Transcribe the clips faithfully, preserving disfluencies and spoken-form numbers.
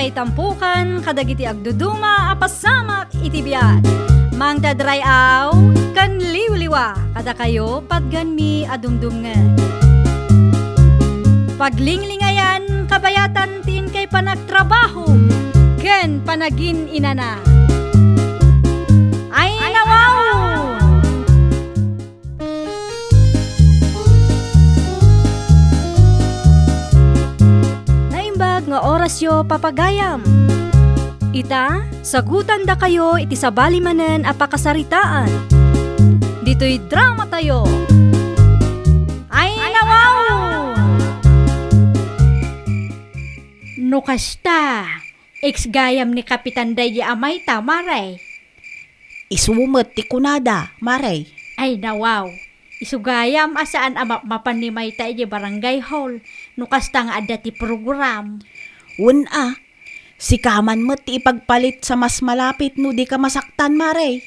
Tampukan kadagiti agduduma a pasamak iti biag. Mangted ray-aw ken liwliwa kadakayo patgenmi a dumdumngeg. Paglinglingayan kabayatan ti inkay panagtrabaho ken panagin-inana. Ay, nawaw! Naimbag nga orasyo, papagayam. Ita, sagutandakayo iti sabali manen a pakasaritaan. Ditoy dramatayo. Ay, nawaw! No kasta, ex gayam ni Kapitan daydi a mayta, Mare. Isu met ti kunada, Mare. Ay, nawaw. Isu gayam a saan a mapmapan ni mayta idiay barangay hall no kasta nga adda ti program. Wen a, sika man met ti ipagpalit sa mas malapit no dika masaktan, Mare.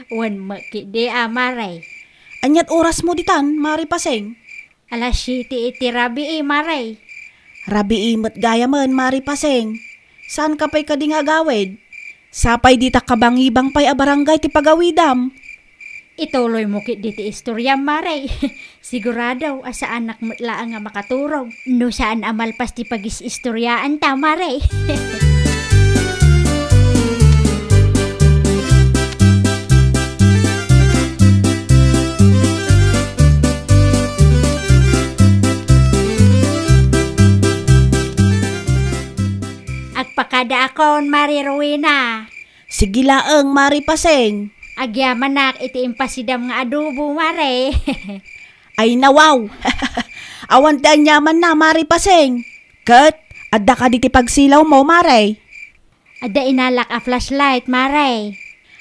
Wen met ketdi a, Mare. Aniat orasmo ditan, Mare Paseng? Alas siete iti rabii, Mare. Rabii met gayamen, Mare Paseng. Saanka pay kadi nga agawid? Sapay dita kabangibang pay a barangay ti pagawidam. Ituloymo ketdi ti istoriam, Mare. Sigurado a saanak met laeng a makaturog no saan a malpas ti pagis-istoriaanta, Mare. Agpakadaakon, Mare Rowena. Sige laeng, Mare Paseng. Agyamanak iti impasidam nga adobo, Mare. Ay, nawaw! Awan ti aniamanna, Mare Paseng. Ket, adda kadi ti pagsilawmo, Mare? Adda inalak a flashlight, Mare.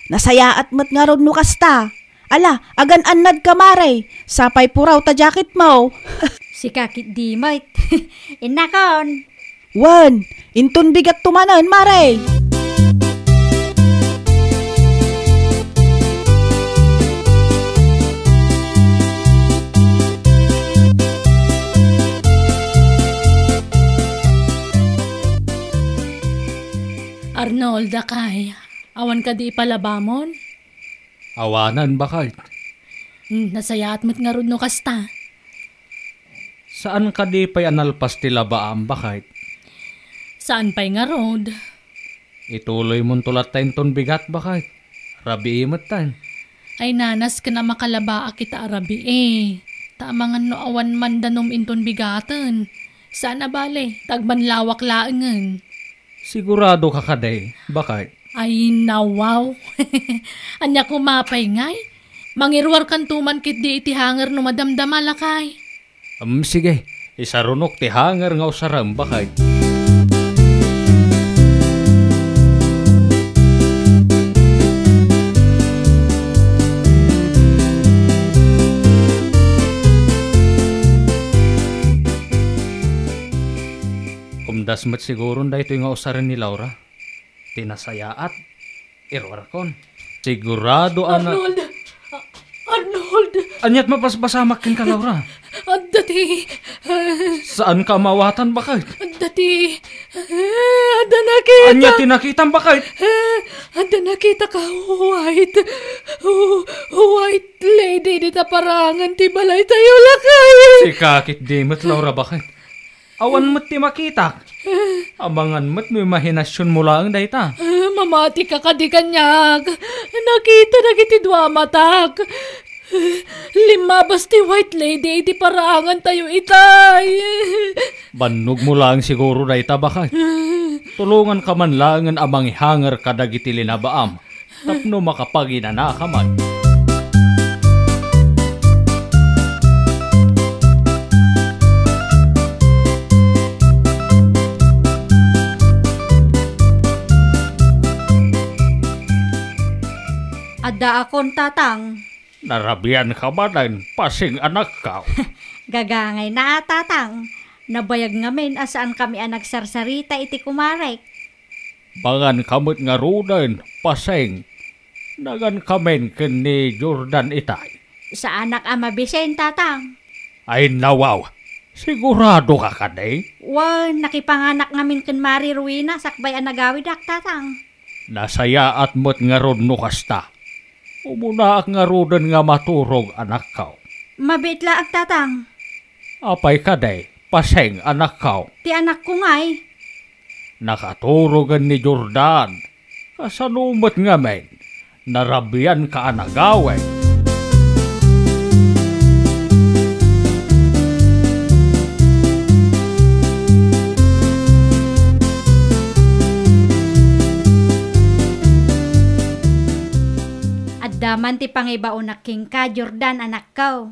Nasayaat met ngarud no kasta. Ala, agan-annadka, Mare. Sapay puraw ta jacketmo. Sika ketdi met. Innakon. Wen, inton bigatto manen, Mare. Arnold, akay, awan kadi ipalabamon? Awanen, baket. Hmm, nasayaat met ngarud no kasta. Saan kadi pay a nalpas ti labaam, baket? Saan pay ngarud? Ituloymonto latta inton bigat, baket. Rabii metten. Ay, nanas ken a makalabaak ita a rabii. Ta amangan no awan man danom inton bigaten. Saan a bale, ta agmanlawak laengen. Siguradoka kadi, baket? Ay, nawaw. Ania koma pay ngay? Mangiruarkanto man ketdi iti hanger no madamdama, lakay. Em, sige, isarunok ti hanger nga usarem, baket. Kumdas met siguron daytoy nga usaren ni Laura. Ti nasayaat, iruarkon. Sigurado a na- Arnold! A-, Arnold! Aniat mapaspasamak kenka, Laura? Adda ti, Saanka a maawatan, baket? Adda ti, adda nakita. Ania ti nakitam, baket? Adda nakita ka white, white lady dita parangan ti balay tayo, lakay. Sika ketdi met, Laura, baket? Awan met ti makitak. Amangan met no imahinasionmo laeng dayta. Ah, mamatika kadi kaniak. Nakita dagiti dua a matak. Limmabas ti white lady iti paraangan tayo itay. Bannogmo laeng siguro dayta, baket. Tulonganka man laengen a mangihanger kadagiti linabaam. Tapno makapanginanaka man. Addaakon, Tatang. Narabianka manen, Paseng anakko. Gagangayna a, Tatang. Nabayag ngamin a saankami a nagsarsarita iti kumarek. Manganka met ngaruden, Paseng. Nangankamin ken ni Jordan itay. Saanak a mabisin, Tatang. Ay, nawaw. Siguradoka kadi? Wen, nakipanganak ngamin ken Mari Rowena sakbay a nagawidak, Tatang. Nasayaat met ngarud no kasta. Umunaak ngaruden nga maturog, anakko. Mabiit laeng, Tatang. Apay kadi, Paseng, anakko? Ti anakko ngay. Nakaturogen ni Jordan. Kasano met ngamin? Narabianka a nagawid. Adda man ti pangibaonak kenka, Jordan, anakko.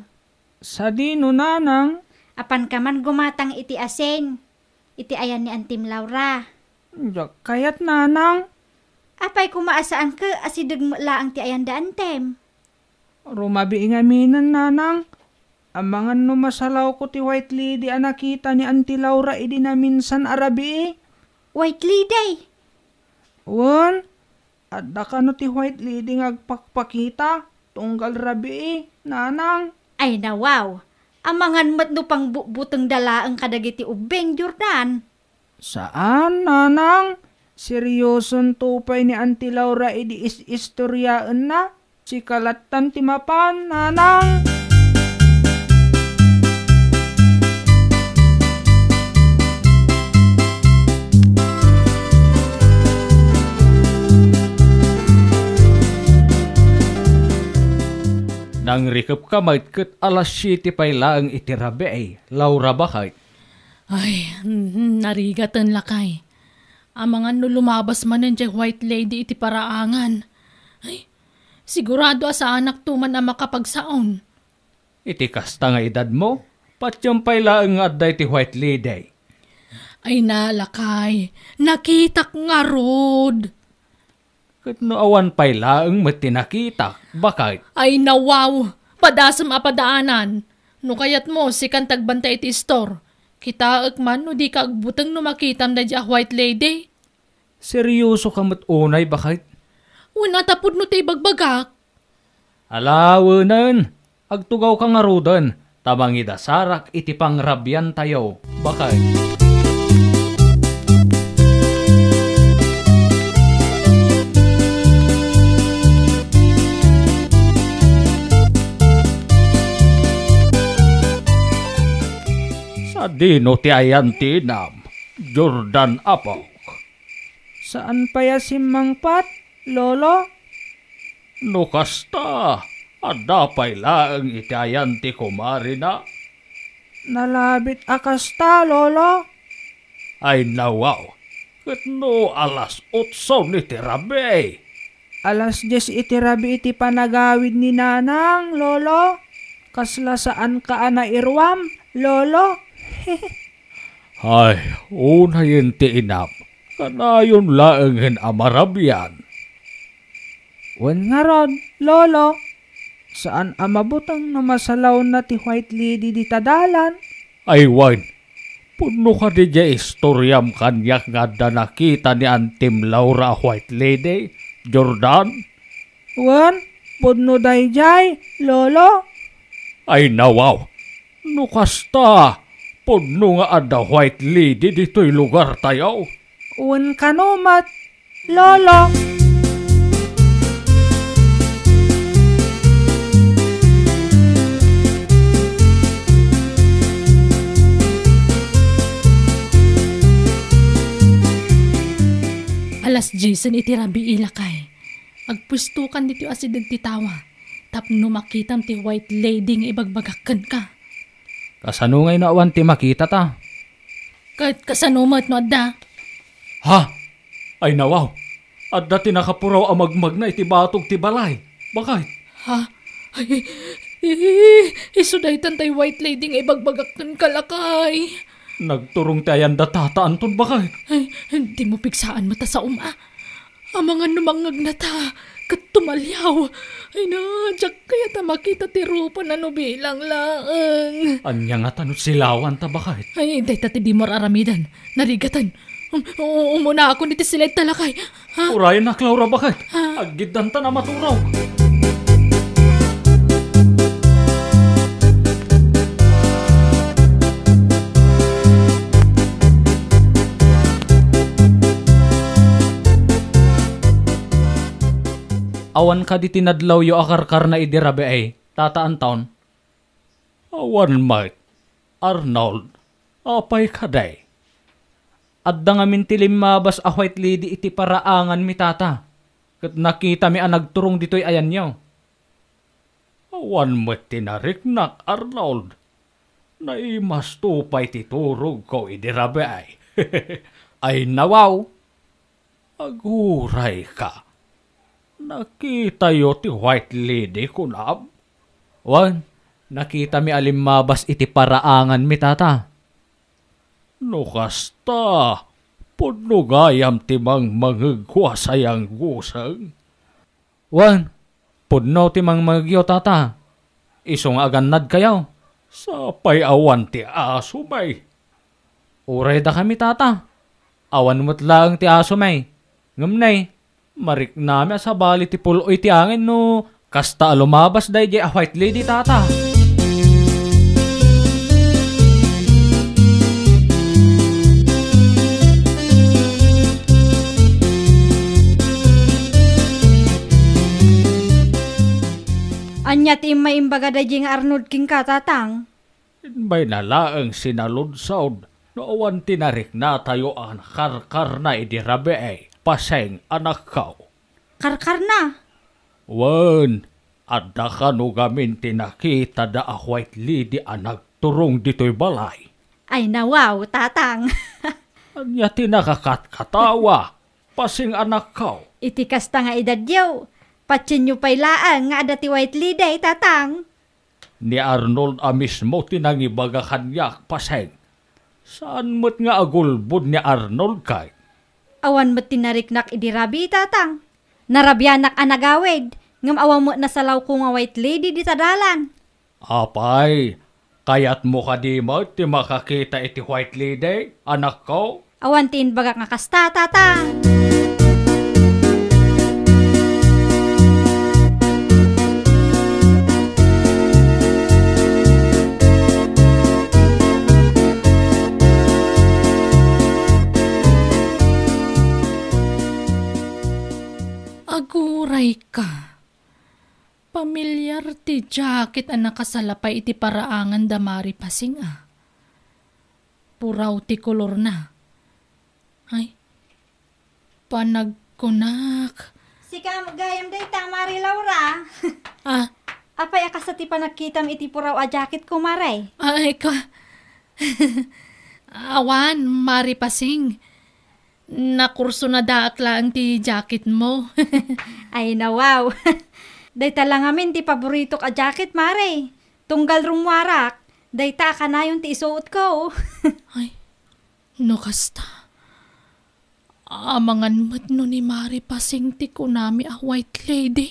Sadino, nanang? Apanka man gumatang iti asin, iti ayan ni Antim Laura. Diak kayat, nanang. Apay koma a saanka a sideg met laeng ti ayan da Antim? Rumabii ngaminen, nanang. Amangan no masalawko ti White Lady a nakita ni Auntie Laura idi naminsan a rabii. White Lady? Wen, adda kano ti White Lady nga agpakpakita tunggal rabii, nanang? Ay, nawaw. Amangan met no pangbutbutengda laeng kadagiti ubbing, Jordan. Saan, nanang. Serioson to pay ni Auntie Laura idi is-istoriaenna. Sika lattan ti mapan, nanang. Nangrikepka met ket alas siete pay laeng iti rabii, Laura, baket. Ay, mm, narigaten, lakay. Amangan no lumabas manen diay White Lady iti paraangan. Ay, sigurado a saanakto man a makapagsaon. Iti kasta nga edadmo, patiem pay laeng nga adda iti White Lady. Ay na, lakay, nakitak ngarud. Ket no awan pay laeng met ti nakitak, baket? Ay, nawaw! Padasem a padaanan! No kayatmo, sikan ti agbantay iti istor. Kitaek man no dika agbuteng no makitam daydiay a White Lady. Seriosoka met unay, baket? Wen, a ta pudno ti ibagbagak. Ala, wenen, agtugawka ngaruden, ta mangidasarak iti pangrabiantayo, baket. Sadino ti ayan ti inam, Jordan, apok? Saan pay a simmangpat, Lolo? No kasta, adda pay laeng iti ayan ti kumarina? Nalabit a kasta, Lolo. Ay, nawaw, ket no alas otso iti rabii? Alas dies iti rabii iti panagawid ni Nanang, Lolo. Kasla saanka a nairuam, Lolo? Ay, unayen ti inam. Kanayon laengen a marabian. Wen ngarud, Lolo, saan a mabuteng no masalawna ti White Lady dita dalan? Ay wen, pudno kadi diay istoriam kaniak nga adda nakita ni Antim Laura a White Lady, Jordan? Wen, pudno daydiay, Lolo. Ay nawaw, no kasta, pudno nga adda White Lady ditoy lugartayo. Wen kano met, Lolo. Alas diesen iti rabii, lakay. Agpuestokan ditoy asideg ti tawa tapno makitam ti White Lady nga ibagbagak kenka. Kasano ngay no awan ti makitata? Ket kasano met no adda? Ha? Ay nawaw, adda ti nakapuraw a magmagna iti batog ti balay. Baket? Ha? Ay, i-, i-, isu daytan tay White Lady nga ibagbagak kenka, lakay. Nagturong ti ayan da tata, Anton, baket? Ay, dimo pigsaan met a saom, a. Amangan no mangngegnata ket tumaliaw. Ay na, diak kayat a makita ti rupana no bilang laeng. Ania ngata no silawanta, baket? Ay, dayta ti dimo ar-aramiden. Narigaten. Um, u-, umunaakon iti siled ta, lakay. Ha? Urayennak, Laura, baket. Ha? Aggiddantan a maturog. Awan kadi ti nadlawyo a karkarna idi rabii, Tata Anton? Awan met, Arnold. Apay kadi? Adda ngamin ti limmabas a white lady iti paraanganmi, Tata, ket nakitami a nagturong ditoy ayanyo. Awan met ti nariknak, Arnold. Naimasto pay ti turogko idi rabii. Ay, nawaw. Agurayka. Nakitayo ti white lady, kunam? Wen, nakitami a limmabas iti paraanganmi, Tata. No kasta, pudno gayam ti mangmangegko a sayangguseng? Wen, pudno ti mangmangegyo, Tata. Isu nga agannadkayo. Sapay awan ti asomi. Uray dakami, Tata. Awan met laeng ti asomi. Ngem nay, mariknami a sabali ti pul-oy ti angin no kasta a lumabas daydiay a white lady, Tata. Ania ti immaimbaga daydiay nga Arnold kenka, Tatang? Imbayna laeng sinaludsod no awan ti nariknatayo a karkarna idi rabii, Pasing, anakko. Karkarna? Wen, adda kano gamin ti nakitada a white lady a nagturong ditoy balay? Ay, nawaw, Tatang. Ania ti nakakatkatawa, Pasing, anakko? Iti kasta nga edadyo, patienyo pay laeng nga adda ti white lady, Tatang. Ni Arnold a mismo ti nangibaga kaniak, Pasing. Saan met nga agulbod ni Arnold kay? Awan met ti nariknak idi rabii, Tatang. Narabianak a nagawid, ngem awan met nasalawko nga white lady dita dalan. Apay, kayatmo kadi met ti makakita iti white lady, anakko? Awan ti imbagak nga kasta, Tatang. Agurayka. Pamilyar ti jacket a nakasalapay iti paraangan da Mari Pasing a. Puraw ti kolorna. Ay, panagkunak. Sika gayam dayta, Mari Laura. Ah? Apay a kasta ti panagkitam iti puraw a jacket ko, Mari? Ay, ka. Awan, Mari Pasing. Nakursunadaak laeng ti jacketmo. Ay, nawaw. Dayta la ngamin ti paboritok a jacket, Mari. Tunggal rummuarak, dayta a kanayon ti isuotko. Ay, no kasta, amangan met no ni Mari Pasing ti kunami a white lady.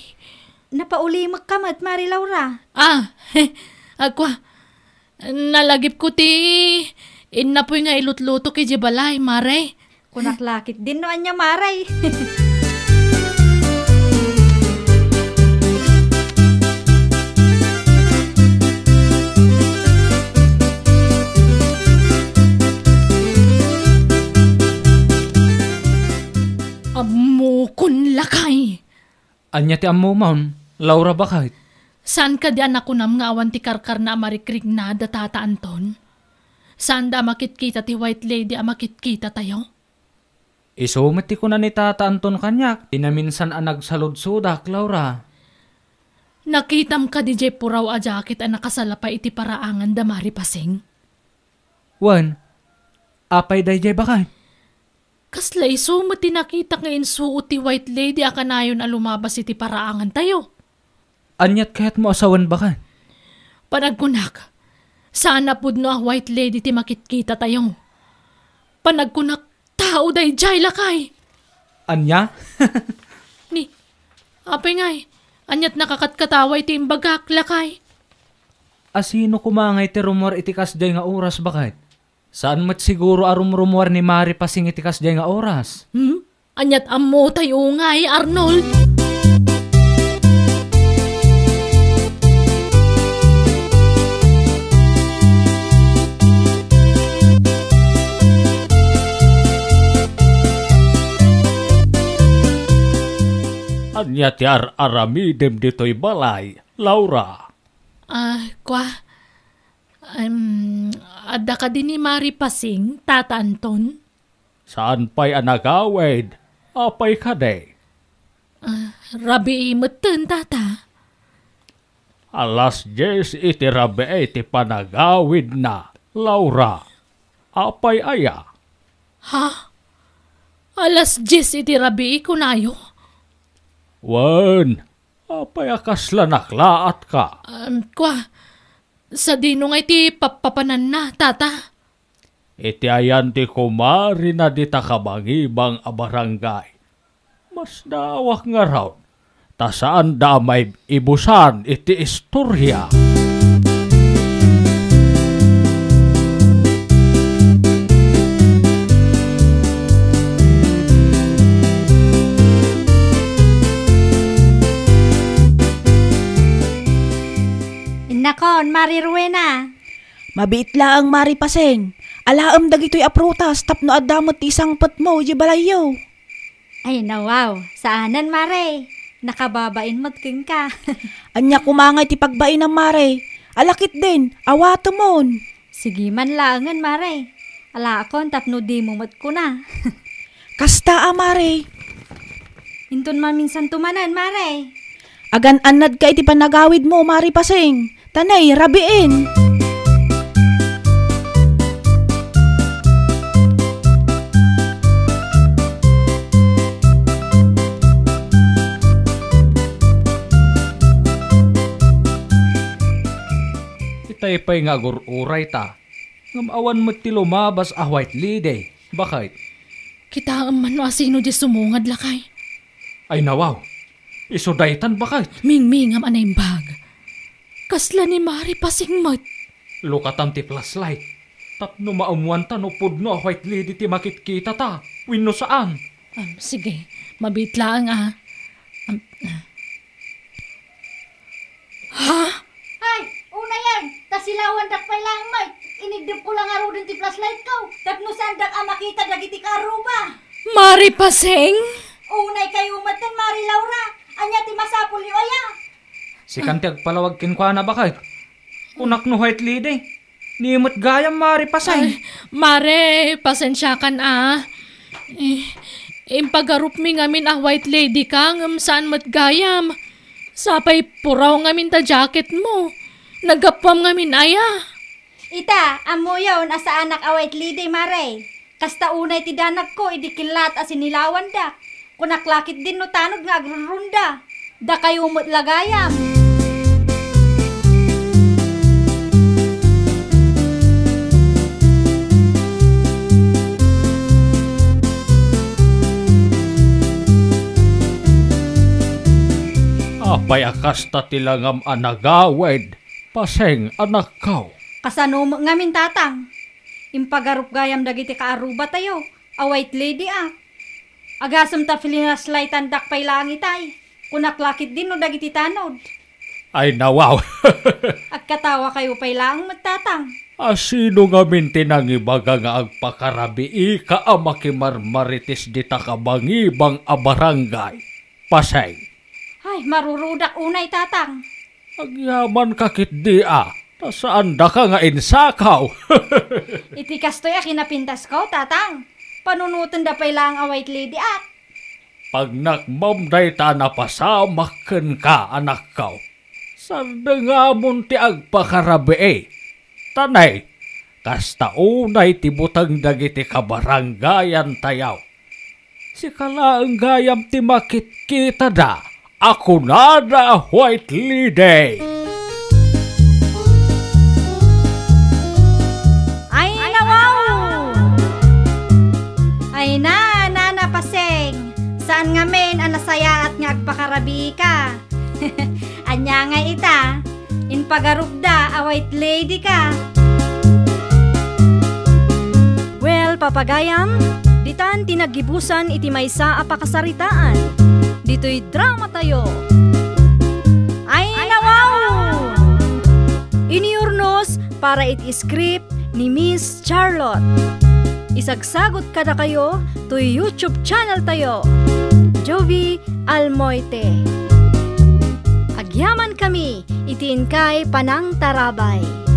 Napaulimekka met, Mari Laura. Ah, agkua, nalagipko ti innapoy nga ilutlutok idiay balay, Mari. Kunak la ketdin no ania, Mari. Ammokon, lakay. Ania ti ammomon, Laura, baket? Saan kadi a nakunam nga awan ti karkarna a marikrikna da Tata Anton? Saanda a makitkita ti white lady a makitkitatayo? Isu met ti kuna ni Tata Anton kaniak, ti naminsan a nagsaludsodak, Laura. Nakitam kadi diay puraw a jacket a nakasalapay iti paraangan da Mari Pasing? Wen, apay daydiay, baket? Kasla isu met ti nakitak nga insuot ti white lady a kanayon a lumabas iti paraangantayo. Aniat kayatmo a sawen, baket? Panagkunak, saan a pudno a white lady ti makitkitatayo. Panagkunak, tao daydiay, lakay. Ania? Ni, apay ngay, aniat nakakatkatawa iti imbagak, lakay? A sino koma ngay ti rummuar iti kasdiay nga oras, baket? Saan met siguro a rumrummuar ni Mari Pasing iti kasdiay nga oras? Hmm? Aniat ammotayo ngay, Arnold? Ania ti ar-aramidem ditoy balay, Laura? Ah, kua, em, adda kadi ni Mari Pasing, Tata Anton? Saan pay a nagawid? Apay kadi? Ah, rabii metten, Tata. Alas dies iti rabii ti panagawidna, Laura. Apay aya? Ha? Alas dies iti rabii, kunayo? Wen, apay a kasla naklaatka? Em, kua, sadino ngay ti pappapananna, Tata? Iti ayan ti kumarina dita kabangibang a barangay. Masdaawak ngarud, ta saanda a maibusan iti istoria. Innakon, Mari Rowena. Mabiit laeng, Mari Pasing. Alaem dagitoy a prutas tapno adda met ti isangpetmo idiay balayyo. Ay, nawaw. Saanen, Mare. Nakababain met kenka. Ania koma ngay ti pagbainam, Mare? Ala ketdin, awatemon. Sige man laengen, Mare. Alaekon tapno dimo met kuna. Kasta a, Mare. Inton maminsanto manen, Mare. Agan-annadka iti panagawidmo, Mari Pasing. Ta nay, rabiin. Itay pay nga agur-urayta, ngem awan met ti lumabas a White Lady. Baket? Kitaem man no asino di sumungad, lakay. Ay, nawaw. Isu daytan, baket? Mingmingam a naimbag. Kasla ni Mari Pasing met. Lukatan ti flashlight tapno maammuanta no pudno a White Lady ti makitkitata wenno saan. Am, sige, mabiit laeng a. Am, ha? Ay, unayen, ta silawandak pay laeng met. Iniddepko la ngaruden ti flashlightko tapno saandak a makita dagiti kaarruba. Mari Pasing? Unay kayo metten, Mari Laura. Ania ti masapulyo aya? Sikan ti agpalawag kenkuana, baket. Kunak no White Lady. Ni met gayam, Mari Pasing. Ay, Mare, pasensiakan a. Eh, impagarupmi ngamin a White Lady ka, ngem saan met gayam. Sapay puraw ngamin ta jacketmo. Naggapuam ngamin aya. Ita, ammoyon a saanak a White Lady, Mare. Kasta unay ti danagko idi kinlaat a sinilawandak. Kunak la ketdin no tanod nga agrurrunda. Dakayo met la gayam. Apay a kasta ti langam a nagawid, Pasing, anakko? Kasano met ngamin, Tatang? Impagarup gayam dagiti kaarrubatayo a White Lady a. Agasem ta flinashlightandak pay laeng itay. Kunak la ketdin no dagiti tanod. Ay, nawaw. Agkatawakayo pay laeng met, Tatang. A, sino ngamin ti nangibaga nga agpakarabiika a makimarmarites dita kabangibang a barangay? Pasing. Ay, marurudak unay, Tatang. Agyamanka ketdi a, ta saandaka nga insakaw. Iti kastoy a kinapintasko, Tatang. Panunotenda pay laeng a White Lady ak. Pagnakmam dayta a napasamak kenka, anakko. Sardengamon ti agpakarabii. Ta nay, kasta unay ti buteng dagiti kabarangayantayo. Sika laeng gayam ti makitkitada a kunada a White Lady. Ay, nawaw! Ay na, Nana Paseng, saan ngamin a nasayaat nga agpakarabiika? Ania ngay ita? Impagarupda a White Lady ka. Well, papagayam, ditan ti naggibusan iti maysa a pakasaritaan. Ditoy dramatayo. Ay, nawaw! Inurnos para iti script ni Miss Charlotte. Isagsagot kadakayo toy YouTube channel tayo. Jovi Almoite. Agyamankami iti inkay panangtarabay.